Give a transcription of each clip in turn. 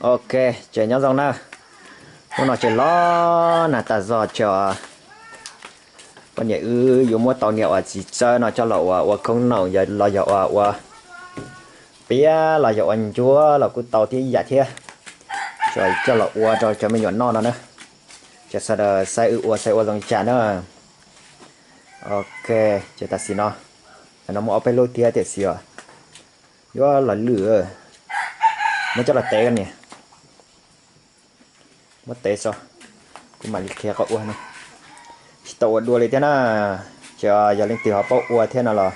Ok, ces nyob zoo na. Hnub no ces los nag tas zog ces poj niam wb yuav muab tau niag uas txiv tsawb no coj los ua ua khoob noom los yog ua ua piab los yog ua ncuab los kuj tau tib yam thiab. Ces coj los ua rau cov me nyuam noj no na. Ces sawv daws saib wb ua saib ua zoo li cas na. Ok, ces tam sim no, tam no muaj ob peb lub thiab tiam sis yuav los lwj, muab coj los tev ko niam. Muab tev tso, kuv mam li qhia qhov ua no. Tsis tau ua dua li thiab na. Ces yog leej twg ho paub ua thiab no los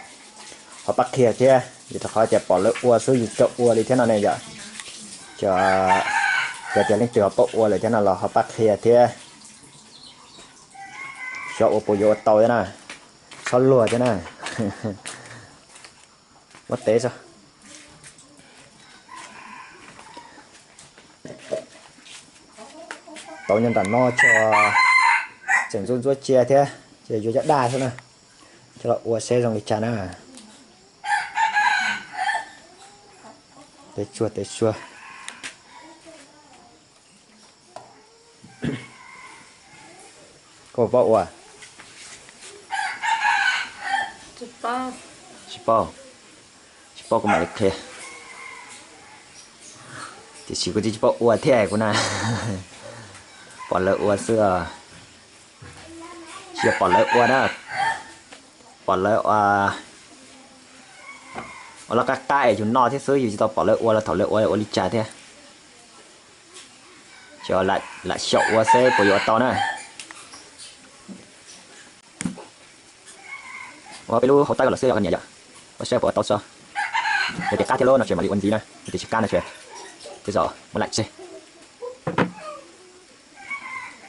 ho pab qhia thiab, vim rau qhov tias pom lawv ua xwb yus tsis tau ua li thiab no ne yom. Ces yog tias leej twg ho paub ua lawm thiab no los ho pab qhia thiab. Xyov ua puas yuav ua tau thiab na. Txhob luag thiab na. Muab tev tso. Tau nyob nram no ces tseem ntxuab ntxuab cia thiab, ces yuav cov daj xwb na. Coj los ua seb zoo li cas na. Tev tsuag tev tsuag. Koj paub ua? Tsis paub, tsis paub kuv mam li qhia. Tiam sis kuv tsis paub ua thiab kuv na. Pom lawv ua xwb os. Tsis yog pom lawv ua na, pom lawv ua los qab qab es yus noj thiab xwb, yus tsis tau pom lawv ua los thaum lawv ua ua li cas thiab. Ces lam xyaum ua seb puas yuav ua tau na. Ua peb lub hauv taib los xwb yog koj niam yom. Ua saib puas ua tau tso. Yog tias qab thiab lub no ces mam li ua ntxiv na, yog tias tsis qab no ces tej zaum muab laim tseg.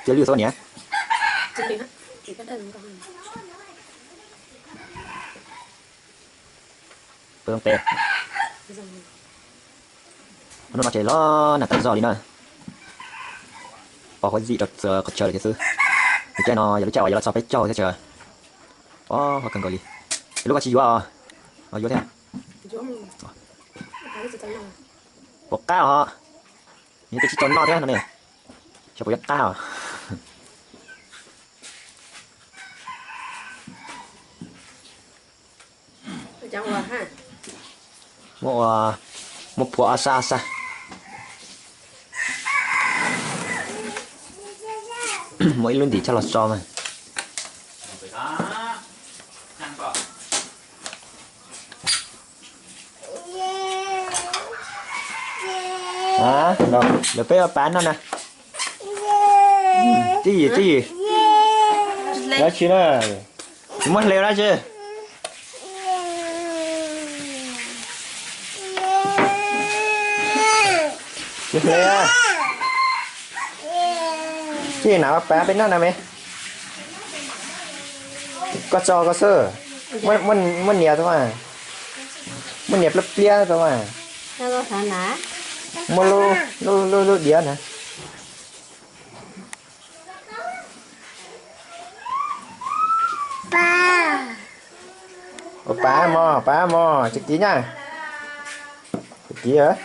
Cia lwj xwb niam. Hnub no ces los nag tas zog li na. Pos huab zim rau qhov chaw lawm thiab xwb. Lub caij no yog lub caij uas yuav los txog peb caug thiab ces. Pos huab kawg nkaus li. Lub koj tsis yuav os? Yuav thiab. Puas qab os? Yog tias tsis tau noj thiab no ne, xyov puas yuav qab os. Muab ua, muab phua ob sab ob sab. Muab ib lub ntim coj los tso mas. Lawv peb ua pab no na. Tib yim tib yim. Dab tsi na? Tsis muaj hle dab tsi. Tsis hle. Tib yim na, ua pab peb noj na me. Koj tso koj xwb. Muaj niam tau mas. Muaj niam pliab pliab tau mas. Muaj lub, lub diav na. Ua pab mog, pab mog, tsis kiv na. Tsis kiv.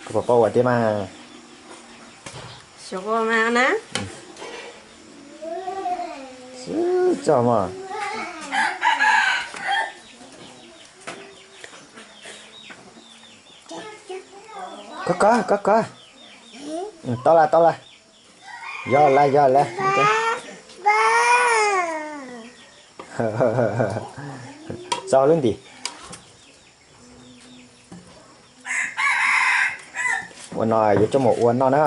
Koj puas paub ua thiab mas? Xyov ua mas na. Xwb tso mog. Koj kov, koj kov. Tau lawm, tau lawm. Yog lawm, yog lawm. Tso lub ntim. Ua no yuav coj mus ua noj na.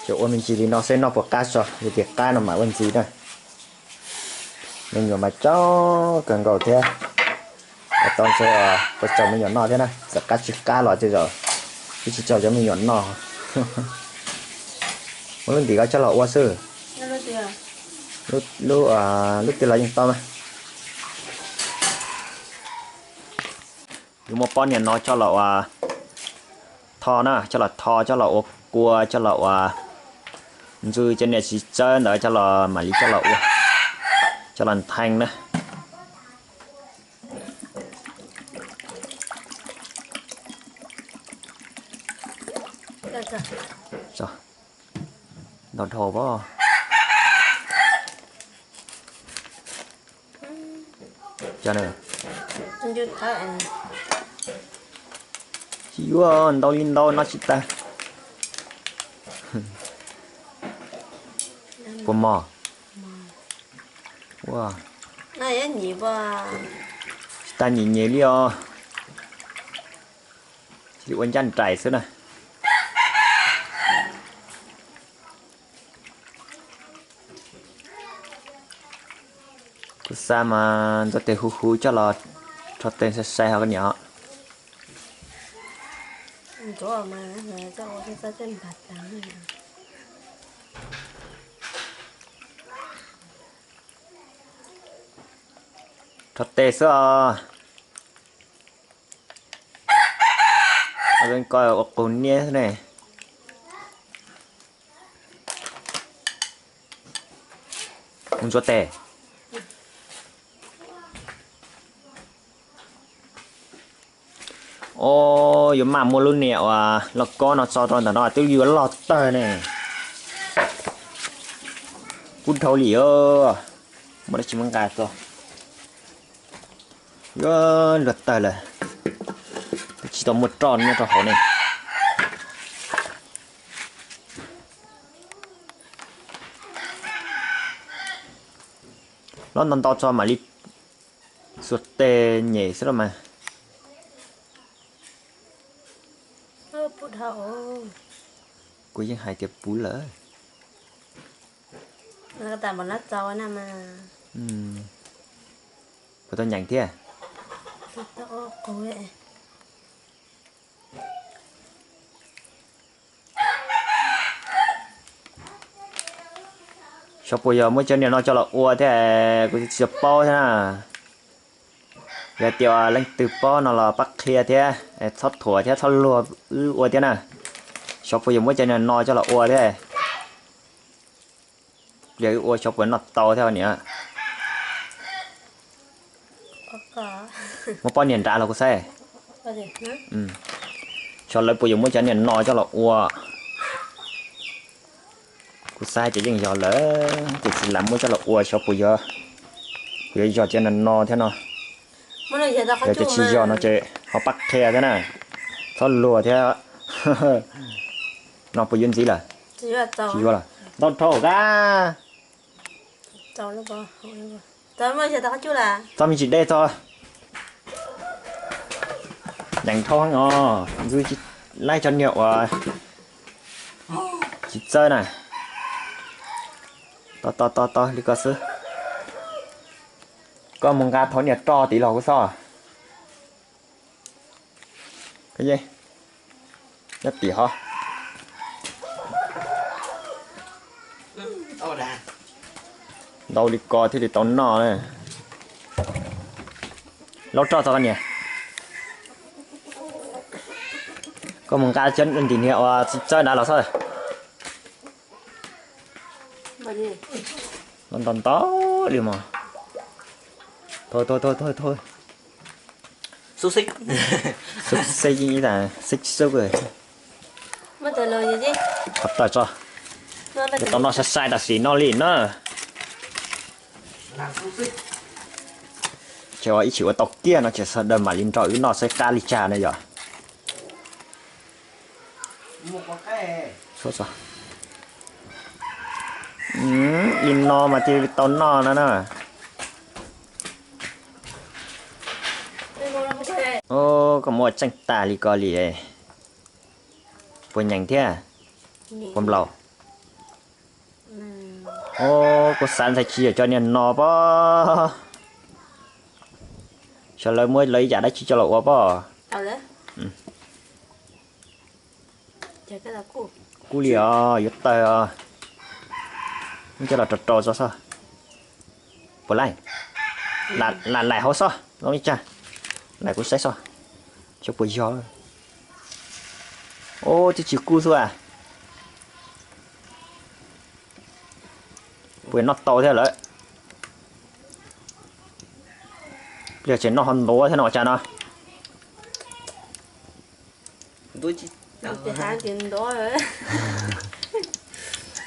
Ces ua me ntsis li no seb noj puas qab tso, yog tias qab no mam ua ntxiv na. Me nyuam mas coob kawg nkaus thiab. Ua tau ntshe tau tsaug me nyuam noj thiab na, txawm qab tsis qab los tej zaum twb tsis tsaug cov me nyuam noj. Muab lub ntim ko coj los ua xwb. Lub, lub twg los yeej tau mas. Yuav muab pob niag no coj los ua tho na, coj los tho, coj los ua kua, coj los ua ntxwg, cov niag txiv txawb ntawd coj los mam li coj los ua, coj los ntheej na. Ntau dhau pob. Tsis yuav ntau li ntau no tsis tas. Puas mos? Ua, tsis tas nyem nyem li os. Cia li ua ncaj nraim xwb na. Kuv xa mas ntxuav tes huv huv coj los rho tes sai sai ho koj niam. Rho tes xwb os. Ko ua qus niab xwb ne. Mus ntxuav tes. Os, yuav maj muab lub niag uas lauj kaub no tso rau ntawm no twb yuav loj tawg ne. Kub dhau li os. Muaj dab tsi muab nqa tso. Yuav luag tawg lawm. Twb tsis tau muaj roj nyob rau hauv ne. Lob ntau ntau tso mam li xuas tes nyem xwb los mas. Kuv yeej hais tias puv lawm. Puas tau nyeem thiab? Xyov puas yog muab cov niag no coj los ua thiab, kuv tsis tau paub thiab na. Yog tias leej twg paub no los pab qhia thiab, txhob thuam thiab txhob luag wb ua thiab na. Xyov puas yog muab cov niag no coj los ua thiab. Pliag wb ua xyov puas noj tau thiab niam. Muab pob niag nrad los kuv saib. Xyov lawv puas yuav muab cov niag no coj los ua. Kuv xav tias yeej yog lawm, ces tsis lam muab coj los ua xyov puas yog, puas yuav yog cov niag no thiab no. Yog tias tsis yog no ces ho pab qhia thiab na. Txhob luag thiab. No puas yuav ntxiv lawm? Tsis yuav lawm. Ntau dhau kab. Txog me ntsis dej txog. Nyeem dhau heev os, ntxwg laib cov niag uas tsis txawj na. Tos tos tos tos li ko xwb. Koj mus nqa thauv niag roj tid los kuv xoj. Nyob tim ho. Ntau li ko thiaj li tau noj. Laub roj txog koj niam. Koj mus nqa cov ntim niag uas txawb nrad los xwb. Ntau ntau li mas. Thôi thôi thôi thôi thôi. Xúc xích. Xúc xích, xích xúc. Qhov tawm tso. Ces tau noj sai sai tam sim no li na. Ces ua ib chim ua tau kiag no ces sawv daws mam li nrog wb noj saib qab li cas na yom. Li no mas thiaj li tau noj no na. Koj muab tseej tas li ko li. Puas nyeem thiab? Puas nplaum? Os, kuv xav ntshai tsis yog cov niag no pob. Xyov lawv muab lawv ib yam dab tsi coj los ua pob. Kub li os, yuav tawg os. Muab coj los rau rau tso xwb. Puas laij? Lam laim hauv xwb, zoo li cas? Laim kuv saib xwb. Xyov puas yog. Ub, twb tsis kub xwb as. Puas noj tau thiab lawm? Pliag tseem noj ho ntuav thiab no ua cas no.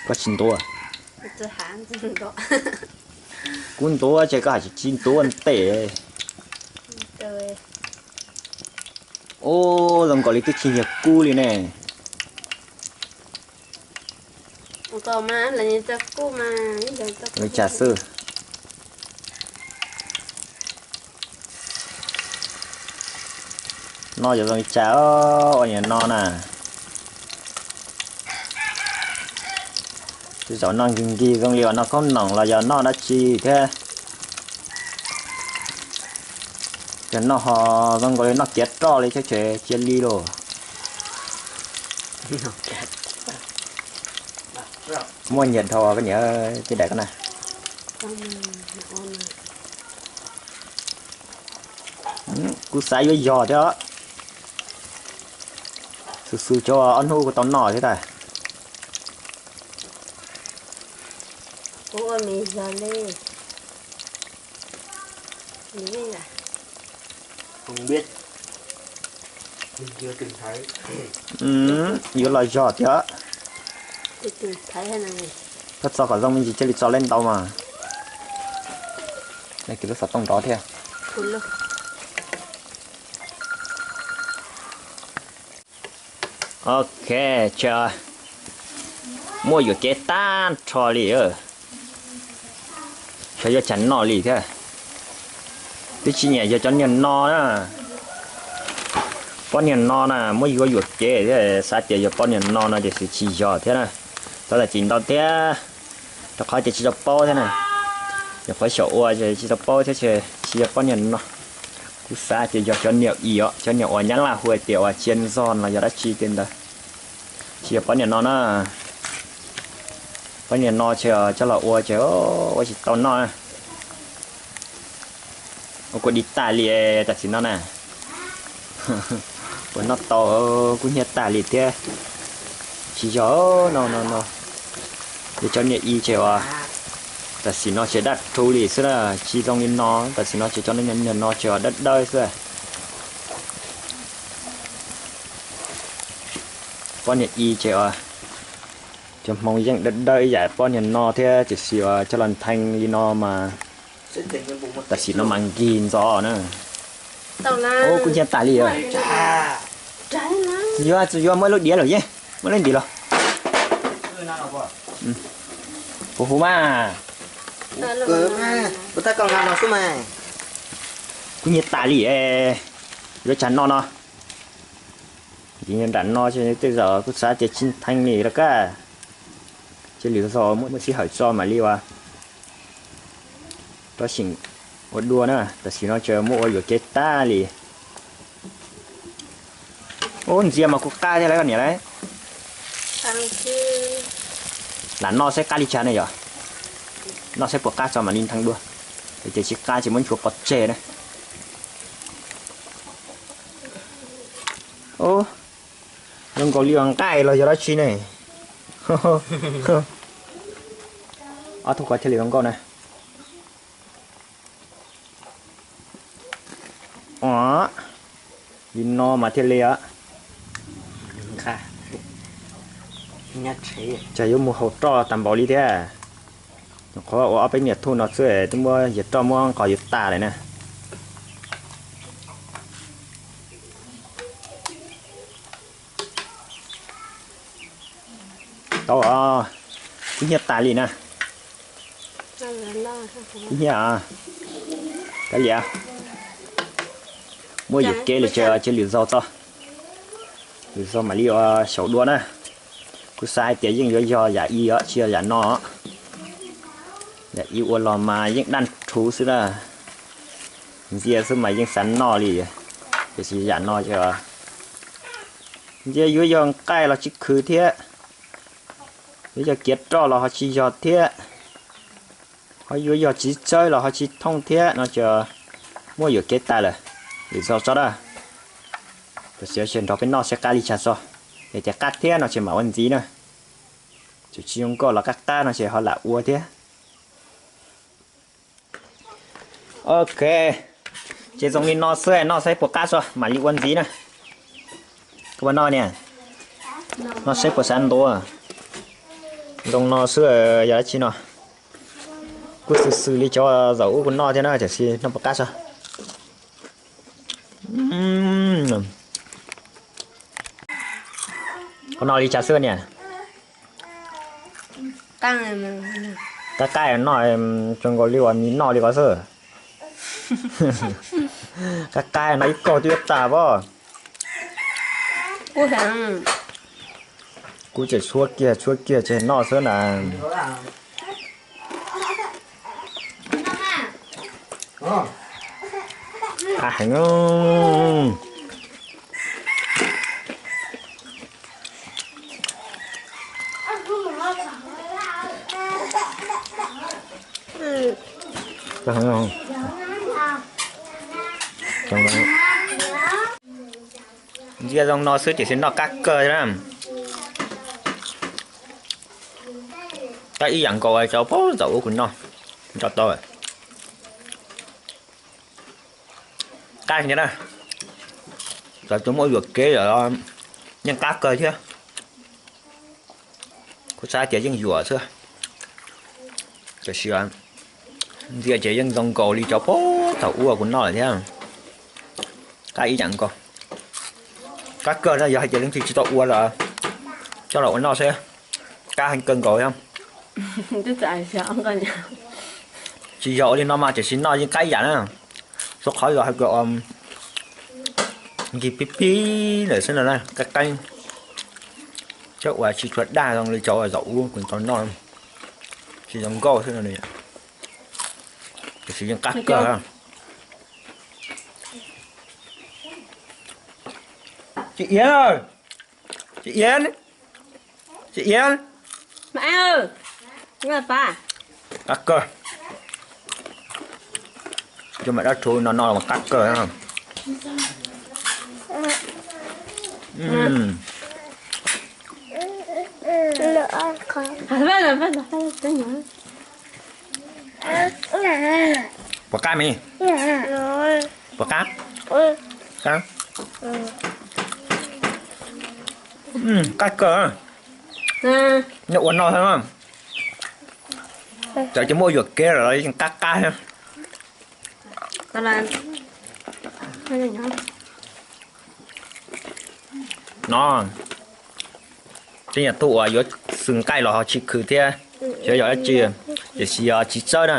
Koj tsis ntuav. Kuv ntuav ces koj hais tsis ntuav ntej. Ub, zoo nkaus li twb tsis yog kub li ne. Li cas xwb. No yog zoo li cas, ua niam no na. Tej zaum noj nkig nkig zoo li uas noj khaub noom los yog noj dab tsi thiab. Cov noj ho zoo nkaus li noj kiav roj li thiab ces cia li lauj. Muaj nyiam dhau koj niam tej daim ko na. Kuv xav yuav yog thiab. Xus xus cov ob hnub kuv tau noj thiab tas. Yuav los yog thiab. Koj txo kom zoo me ntsis thiaj li txo leb ntau mas. Leej twg lub xov tooj nrov thiab. Ok, muaj yuam kev tag nrho li. Xyov yuav cas noj li thiab. Twb tsis nyiam yog cov niag no na. Pob niag no na muab yuav yuam kev thiab, xav tias yog pob niag no no tiam sis tsis yog thiab na. Txhob txais ntau thiab, rau qhov tias tsis tau paub thiab na. Nyuam qhuav xyaum ua ces tsis tau paub thiab ces tsis yog pob niag no. Kuv xav tias yog cov niag i os, cov niag uas nyab laj hu tias uas cia ntxog los yog dab tsi tiag ntawd. Tsis yog pob niag no na. Pob niag no ces coj los ua ces ua tsis tau noj. Ua kuv di tas li tam sim no na. Puas noj tau, kub hnyiab tas li thiab. Tsis yog no no no. Yog cov niag i ces uas tam sim no ces daj rhuv li xwb na, tsis zoo li no. Tam sim no ces cov niag no ces uas dawb dawb xwb. Pob niag i ces uas cov hmoov yeej dawb dawb ib yam pob niag no thiab tiam sis uas coj los nthee li no mas tam sim no mas nkig ntxov na. Ub, kub hnyiab tas li. Tsis yuav, tsis yuav, muaj ib lub diav lawm yeej, muaj leej ntim los. Puas huv mas. Kub hnyiab tas li. Yuav tsam no no. Ces nram no tej zaum kuv xav tias tsis nthee li rov qab. Cia lwm zaus muaj sij hawm tso mam li ua rov seem ua dua na, tam sim no ces muab ua yuam kev tag li. Ub, ntxias mas kuv qab thiab lauj koj niam lauj. Lam noj saib qab li cas ne yog. Noj saib puas qab tso mam li nthee dua. Ces tsis qab ces muab ntsuav pov tseg na. Ub, zoo nkaus li nqaij los yog dab tsi ne. Ob tug ko thiaj li zoo nkauj na. Li no mas thiaj li os. Cas yuav mus haus roj tag npaum li thiab. Nyuam qhuav ua ob peb niam thuj no xwb twb muab yias roj muab nqos yuav tas lawm na. Tau os, kub hnyiab tas li na. Kub hnyiab os. Kav liam, muaj yuam kev li ces cia lwm zaus tso. Lwm zaus mam li ua xyaum dua na. Kuv xav hais tias yeej yuav yog yam i os, tsis yog yam no. Yam i ua los mas yeej daj rhuv xwb na. Ntxias xwb mas yeej xav noj li. Tiam sis yam no ces ntxias yuav yog nqaij los tsis khwv thiab, yuav yog kiav roj los ho tsis yog thiab, ho yuav yog txiv tsawb los ho tsis thooj thiab no ces muaj yuam kev tas lawm. Lwm zaus tso na. Xyov nrog peb noj saib qab li cas tso. Yog tias qab thiab no ces mam ua ntxiv na. Tseem tsis zoo nkauj los qab qab no ces ho lam ua thiab. Ok, ces zoo li no xwb, noj saib puas qab tso mam li ua ntxiv na. Koj puas noj niam? Noj saib puas sab ntua. Zoo no xwb, yog dab tsi no. Kuj xwm xwm li cov zaum ub kuv noj thiab na, tiam sis noj puas qab tso. Koj noj li cas xwb niam? Qab qab noj, zoo nkaus li uas nws noj li ko xwb. Qab qab no ib kaug twb yuav tas pob. Kuv tseem tshuab kiag tshuab kiag tseg noj xwb na. Qab heev. Ntsia zoo no xwb tiam sis noj qab kawg na. Qab ib yam nkaus cov pob zaum ub kuv noj, noj tau. Qab heev na. Cov tsis muaj yuam kev lawm yeej qab kawg thiab. Kuv xav tias yeej yuam xwb, tiam sis ntsia ces yeej zoo nkaus li cov pob thaum ub kuv noj lawm thiab. Qab ib yam nkaus. Qab kawg na, yog hais tias leej twg tsis tau ua los coj los ua noj seb. Qab heev kawg nkaus thiab. Tsis yog ua li no mas tiam sis noj yeej qab ib yam na. Suav qhov yog hais tias nkig pib pib lawm xwb no, qab qab. Cov uas tsis tshua daj zoo li cov uas zaum ub kuv tau noj, tsis zoo nkauj xwb no, tiam sis yeej qab kawg. Tsis iab, tsis iab, tsis iab. Qab kawg. Cov mam dab rhuv no no mas qab kawg. Puas qab me? Puas qab? Qab kawg. Nyob ua noj xwb, txawm tsis muaj yuam kev los yeej qab qab thiab. No, tej nyuag tug uas yuav xwm nqaij los ho tsis khwv thiab, xyov yog dab tsi, tiam sis yog tsis txawb na.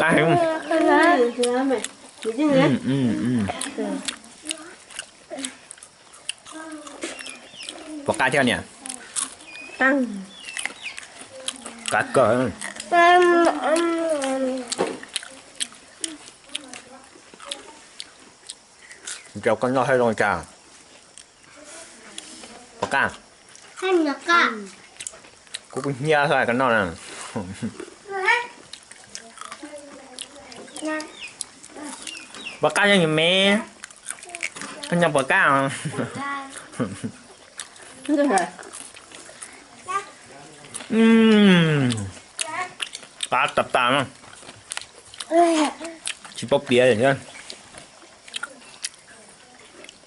Qab heev. Puas qab thiab niam? Qab kawg. Nrog koj noj thiab zoo cas? Puas qab? Kuv kuj hnyiab xwb koj noj na. Puas qab nyob me? Koj nyob puas qab? Qab tas tas, tsis paub piav li thiab.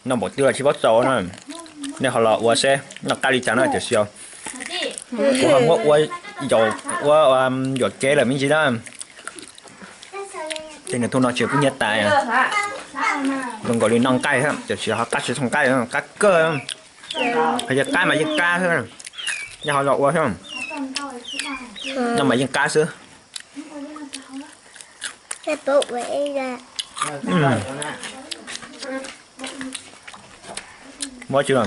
Noj npaum twg los tsis paub txaus na. Nej ho los ua seb noj qab li cas na tiam sis kuv ho muab ua, ua yuam kev lawm me ntsis na. Tej nws tug no tsis kuj nyiab tas, zoo nkaus li noj nqaij thiab tiam sis ho qab tsis txog nqaij, qab kawg. Hais tias qab mas yeej qab xwb, nej ho los ua thiab, noj mas yeej qab xwb. Muab tsis,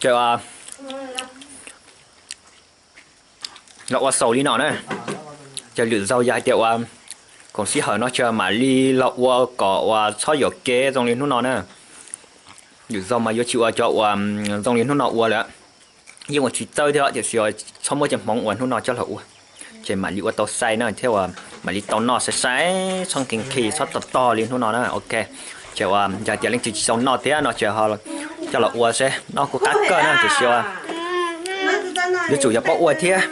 ces los ua xaus li no na. Ces lwm zaug yog hais tias uas khoom sij hawm no ces mam li los ua kom uas txhob yuam kev zoo li hnub no na. Lwm zaug mas yuav tsis ua cov uas zoo li hnub no ua lawm. Yeej ua tsis txawj thiab tiam sis txhob muab cov hmoov uas hnub no coj los ua, ces mam li ua tau xais na thiab uas Mam li tau noj sai sai, txhob nqhis nqhis txhob tog tog li hnub no na. Ok, ces ua yog tias leej twg tsis tau noj thiab no ces coj los ua seb, noj kuj qab kawg na tiam sis ua yuav tsum yog paub ua thiab.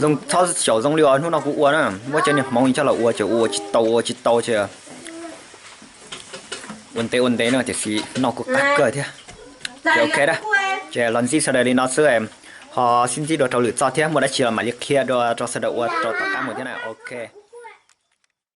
Zoo txhob xyaum zoo li uas hnub no kuv ua na, muab cov niag hmoov coj los ua ces ua tsis tau ua tsis tau ces ua ntev ua ntev no tiam sis noj kuj qab kawg thiab. Ces ok na, ces los ntxiv sawv daws li no xwb, ho sib ntsib dua rau lwm txoj thiab muaj dab tsi los mam li qhia dua rau sawv daws ua rau tom qab mus thiab na. Ok.